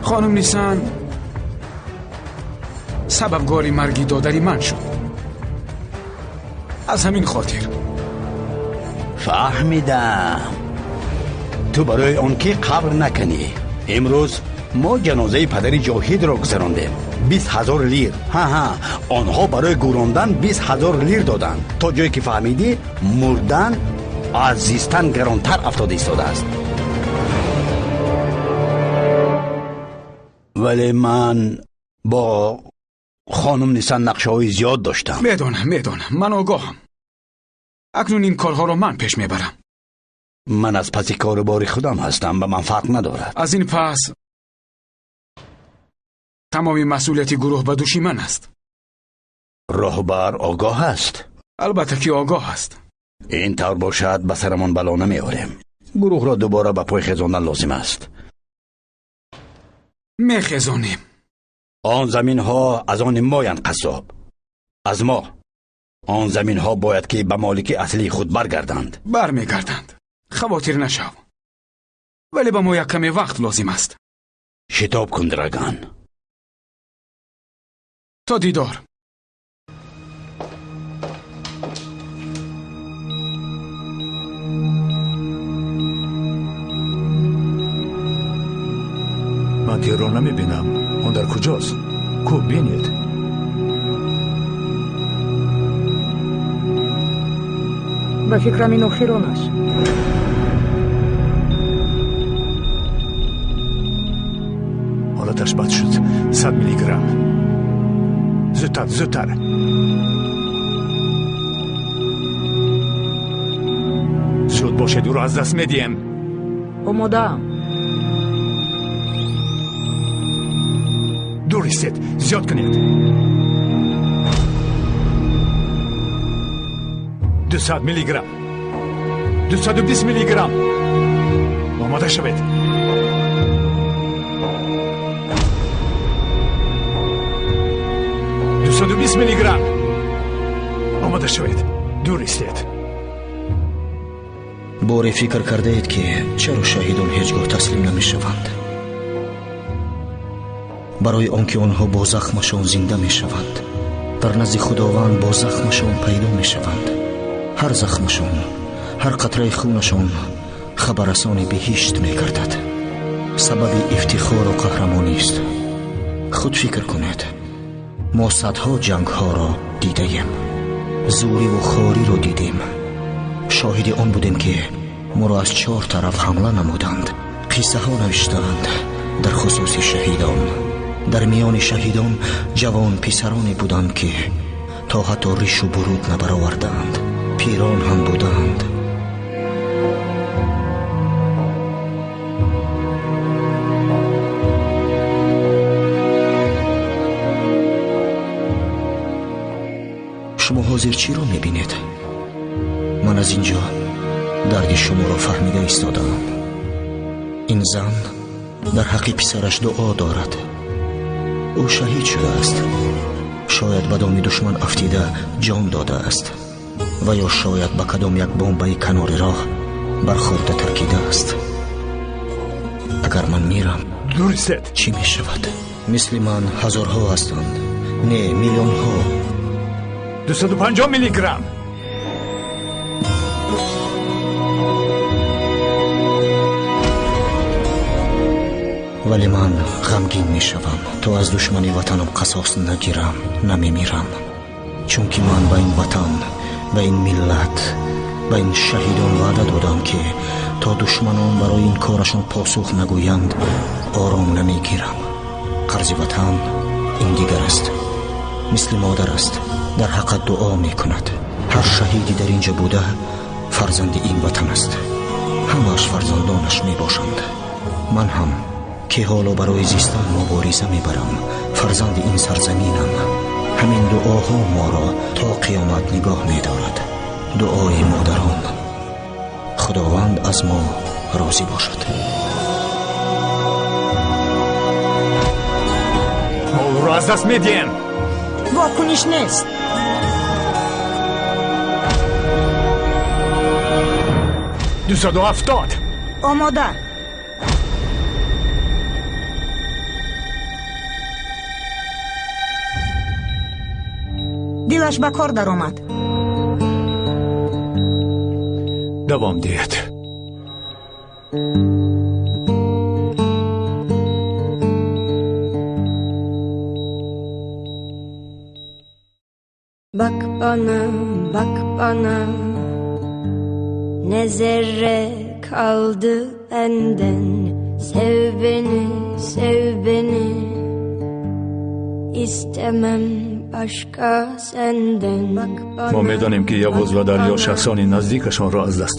Хонум Нисан сабабгори марги додари ман шуд. Аз ҳамин хотир. Фаҳмидам. Ту барои он ки қабр накунӣ. Имрӯз мо ҷанозаи падари Ҷоҳидро гузарондем. 20 000 лир. Ҳа, онҳо барои гӯрондан 20 000 лир доданд. То ҷое ки фаҳмидӣ, мурдан аз зистан гаронтар афтода истодааст. Вале ман бо хонум Нисан нақшаҳои зиёд доштам. Медонам, медонам, ман огоҳам. Акнун ин корҳоро ман пеш мебарам. Ман аз паси кору бори худам ҳастам, ба ман фарқ надорад. Аз ин пас тамоми масъулияти гурӯҳ ба дӯши ман аст. Роҳбар огоҳ аст? Албатта ки огоҳ аст. Ин тавр бошад, ба сарамон бало намеорем. Гурӯҳро дубора ба пой хезондан лозим аст. Мехезонем. Он заминҳо аз они моянд, қассоб. Аз мо. Он заминҳо бояд ки ба молики аслии худ баргарданд. Бармегарданд. Хавотир нашав. Вале ба мо як каме вақт лозим аст. Шитоб кун, Драган. То дидор. Ман тирро намебинам. Он дар куҷост? Ку, бинед. Ба фикрам, ин охирон аст. Ҳолаташ бад шуд. 100 миллиграмм. Зудтар, зудтар. Зуд бошед, ӯро аз даст медиҳем. Омодаам. Дур истед, зиёд кунед. 200 миллиграмм. 220 миллиграмм. Омода шавед. 220 миллиграмм. Омода шавед. Дур истед. Боре фикр кардаед, ки чаро шаҳидон ҳеҷ гоҳ таслим намешаванд? Барои он ки онҳо бо захмашон зинда мешаванд, дар назди Худованд бо захмашон пайдо мешаванд. Ҳар захмашон, ҳар қатраи хунашон хабаррасони биҳишт мегардад, сабаби ифтихору қаҳрамонист. Худ фикр кунед, мо садҳо ҷангҳоро дидаем, зӯриву хориро дидем, шоҳиди он будем, ки моро аз чор тараф ҳамла намуданд. Қиссаҳо навиштаанд дар хусуси шаҳидон. Дар миёни шаҳидон ҷавон писароне буданд, ки то ҳатто ришу буруд набаровардаанд, пирон ҳам буданд. Шумо ҳозир чиро мебинед? Ман аз ин ҷо дарди шуморо фаҳмида истодаам. Ин зан дар ҳаққи писараш дуо дорад. Ӯ шаҳид шудааст, шояд ба доми душман афтида ҷон додааст ва ё шояд ба кадом як бомбаи канори роҳ бархӯрда таркидааст. Агар ман мирам, Дур истед. чӣ мешавад? Мисли ман ҳазорҳо ҳастанд, не, миллионҳо. 250 миллиграмм. Вале ман ғамгин мешавам. То аз душмани ватанам қасос нагирам, намемирам, чунки ман ба ин ватан, ба ин миллат, ба ин шаҳидон ваъда додам, ки то душманон барои ин корашон посух нагӯянд, ором намегирам. Қарзи ватан ин дигар аст, мисли модар аст, дар ҳаққат дуо мекунад. Ҳар шаҳиди дар ин ҷо буда фарзанди ин ватан аст, ҳамааш фарзандонаш мебошанд. Ман ҳам, ки ҳоло барои зистан мубориза мебарам, фарзанди ин сарзаминам. Ҳамин дуоҳо моро то қиёмат нигоҳ медорад, дуои модарон. Худованд аз мо розӣ бошад. Мо ӯро аз даст медиҳем. Вокуниш нест. 270. Омода. Дилаш ба кор даромад. Давом диҳед. Bak bana, bak bana, ne zerre kaldı benden. Sev beni, sev beni, istemem başka senden. Bak bana, Мо медонем, ки Явуз ва Дарё шахсони наздикашонро аз даст